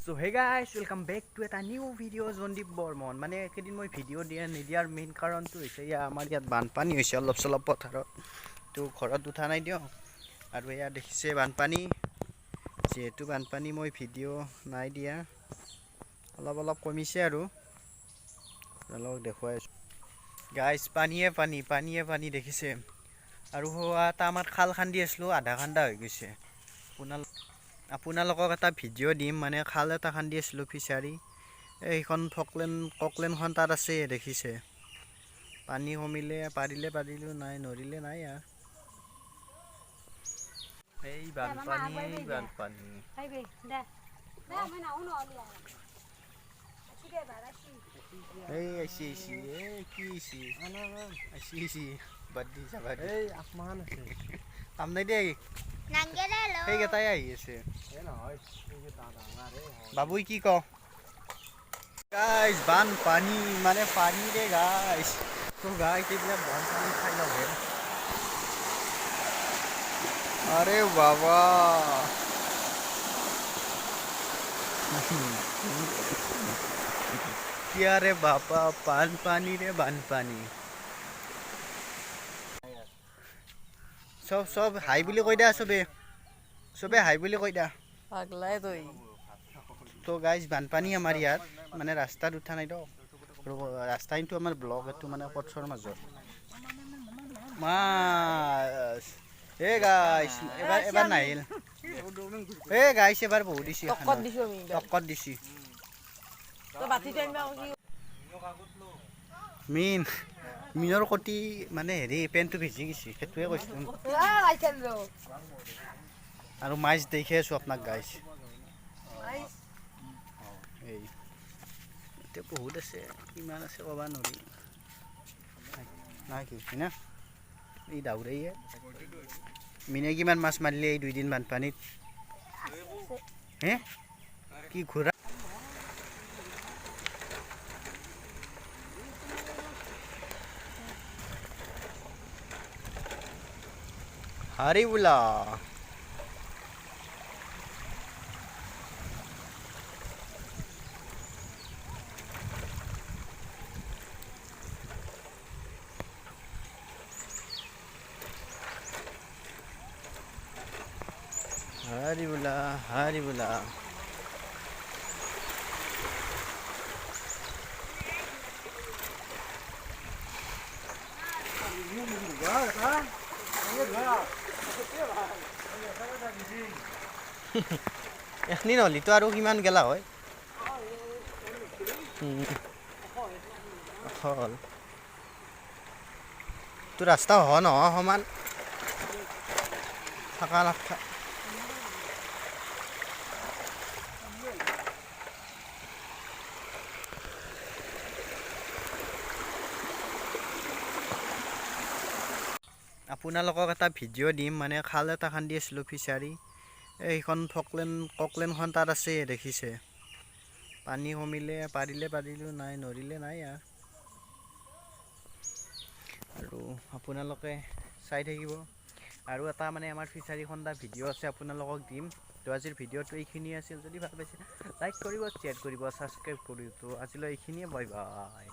So hey guys, welcome back to এটা new video', জনদীপ Barman. মানে এইকেইদিন মই ভিডিঅ' দিয়া নিদিয়াৰ মেইন কাৰণটো হৈছে, এয়া আমাৰ ইয়াত বানপানী হৈছে অলপ চলপ পথাৰত। তো ঘৰত উঠা নাই দিয়ক। আৰু এয়া দেখিছে বানপানী। যিহেতু বানপানী, মই ভিডিঅ' নাই দিয়া। অলপ অলপ কমিছে আৰু আপোনালোকক দেখুৱাই আছোঁ। গাইজ, পানীয়ে পানী, পানীয়ে পানী, দেখিছে। আৰু এটা আমাৰ খাল খান্দি আছিলোঁ, আধা খান্দা হৈ গৈছে। আপোনালোকক এটা ভিডিঅ' দিম। মানে খাল এটা খান্দি আছিলোঁ, ফিচাৰী। এইখন ফকলেন ককলেনখন তাত আছে, দেখিছে। পানী কমিলে পাৰিলে পাৰিলোঁ, নাই নৰিলে নাই আৰু। এই বানপানী, এই বানপানী। খাইবে দে দে, মই নাহো নহ'লে আসি দে এবাৰ আসি। এই আহিছে, আহিছে। এই কি আহিছে? আহিছে, আহিছে। বাদ দি যা, বাদ দি। এই আসমান আছে। কাম নাই দেই। সেইকেইটাই আহি আছে। এই নহয়, এইকেইটা ডাঙৰ এই হয়। বাবুই কি ক? গাইজ, বানপানী মানে পানী ৰে গাইজ। তো গাইজ, এইবিলাক বানপানী খাই লওঁ হে। আৰে বাবা, কি আৰে বাবা, বানপানী ৰে বানপানী। চব চব হাই বুলি কৈ দিয়া। চবে চবে হাই বুলি কৈ দিয়া। পাগলাই তই। তো গাইজ, বানপানী আমাৰ ইয়াত মানে ৰাস্তাত উঠা নাইতো আৰু ৰাস্তা কিন্তু আমাৰ ব্লক এইটো মানে পথৰ মাজত মাছ। এ গাইজ, এবাৰ এবাৰ নাহিল। এ গাইজ, এবাৰ বহুত দিছি। টকত দিছো আমি এইবাৰ। টকত দিছি। তই বাতিটো আনিবা কৈছি। মীন মীনৰ কটি মানে হেৰি পেণ্টটো ভিজি গৈছে, সেইটোৱে কৈছোঁ। আৰু মাছ দেখি আছোঁ আপোনাক গাইজ। এই এতিয়া বহুত আছে, কিমান আছে ক'ব নোৱাৰি। নাই কি হয় না, এই দাউৰেয়ে মিনে কিমান মাছ মাৰিলে এই 2 দিন বানপানীত হে? কি ঘূৰা হাৰি বোলা। হাৰি বোলা, হাৰি বোলা। এখনি নহ'লেতো আৰু কিমান গেলা হয়। হ'ল তোৰ ৰাস্তা হ নহয় সমান থাকা নাথা। আপোনালোকক এটা ভিডিঅ' দিম। মানে খাল এটা খান্দি আছিলোঁ, ফিচাৰী। এইখন ফকলেন ককলেনখন তাত আছে, দেখিছে। পানী কমিলে পাৰিলে পাৰিলোঁ, নাই নৰিলে নাই আৰু। আৰু আপোনালোকে চাই থাকিব। আৰু এটা মানে আমাৰ ফিচাৰী খন্দা ভিডিঅ' আছে, আপোনালোকক দিম। তো আজিৰ ভিডিঅ'টো এইখিনিয়ে আছিল। যদি ভাল পাইছে, লাইক কৰিব, শ্বেয়াৰ কৰিব, ছাবস্ক্ৰাইব কৰিব। তো আজিলৈ এইখিনিয়ে, বাই বাই।